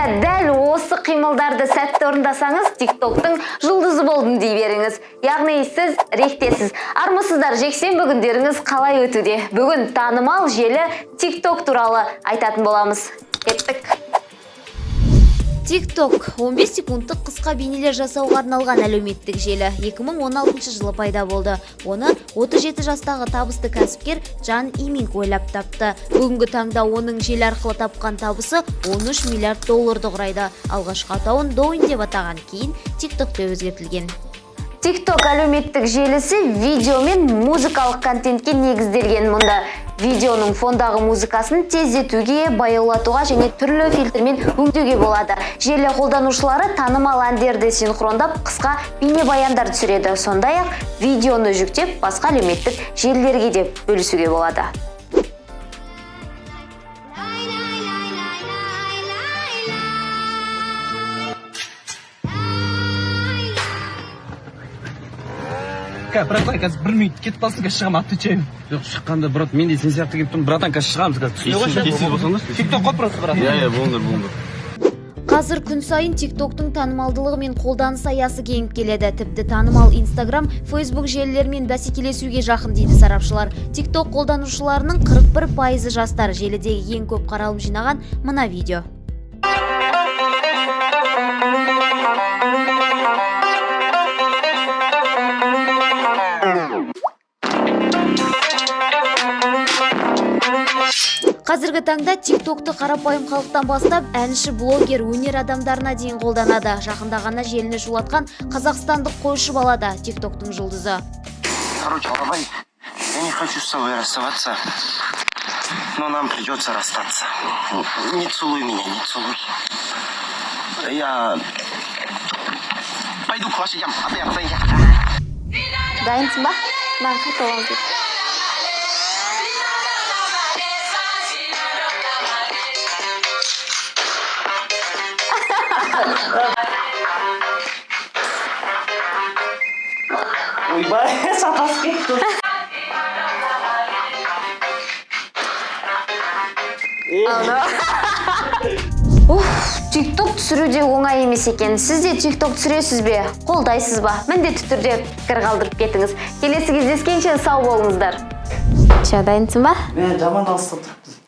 Иә, дәл осы қимылдарды сәтті орындасаңыз, TikToктың жұлдызы болдым дей беріңіз. Яғни сіз ректесіз. Армысыздар, жексенбі күндеріңіз қалай өтуде? Бүгін танымал желі TikTok туралы айтатын боламыз. Кеттік. TikTok 15 секундтық қысқа бейнелер жасауға арналған әлеуметтік желі 2016 жылы пайда болды. Оны 37 жастағы табысты кәсіпкер Джан Иминг ойлап тапты. Бүгінгі таңда оның желі арқылы тапқан табысы 13 миллиард долларды құрайды. Алғашқы атауын Douyin деп атаған, кейін TikTok деп өзгертілген. TikTok әлеуметтік желісі видео мен музыкалық контентке негізделген. Мұнда видеоның фондағы музыкасын тездетуге, баяулатуға және түрлі фильтрмен өңдеуге болады. Желі қолданушылары танымал әндерді синхрондап, қысқа бейнебаяндар түсіреді. Сондай-ақ видеоны жүктеп, басқа әлеуметтік желілерге де бөлісуге болады. Қазір, братан, қазір бір минут кетіп қалсын, қазір шығамын, отвечаю. Жоқ, шыққанда, брат, мен де сен сияқты келіп тұрмын, братан, қазір шығамыз, қазір тез болсаңдаршы. Тикток қой просто, брат. Иә, иә, болыңдар, болыңдар. Қазір күн сайын TikToктың танымалдылығы мен қолданыс аясы кеңіп келеді. Тіпті танымал Instagram, Facebook желілерімен бәсекелесуге жақын дейді сарапшылар. TikTok қолданушыларының 41%-ы жастар. Желідегі ең көп қаралым жинаған мына видео. Қазіргі таңда TikTokты қарапайым халықтан бастап әнші, блогер, өнер адамдарына дейін қолданады. Жақында ғана желіні шулатқан қазақстандық қойшы бала да TikToктың жұлдызы. Короче, давай, я не хочу с тобой расставаться, но нам придется расстаться. Не целуй меня, не целуй. Я пойду к лошадям, а ты отстань. Дайынсың ба? Маған қайталамыз деп. Ойбай, шатасып кетті. Уф, TikTok түсіру де оңай емес екен. Сіз де TikTok түсіресіз бе? Қолдайсыз ба? Міндетті түрде пікір қалдырып кетіңіз. Келесі кездескенше сау болыңыздар. Ча, дайынсың ба? Мен жаман алыстап тұрыппыз.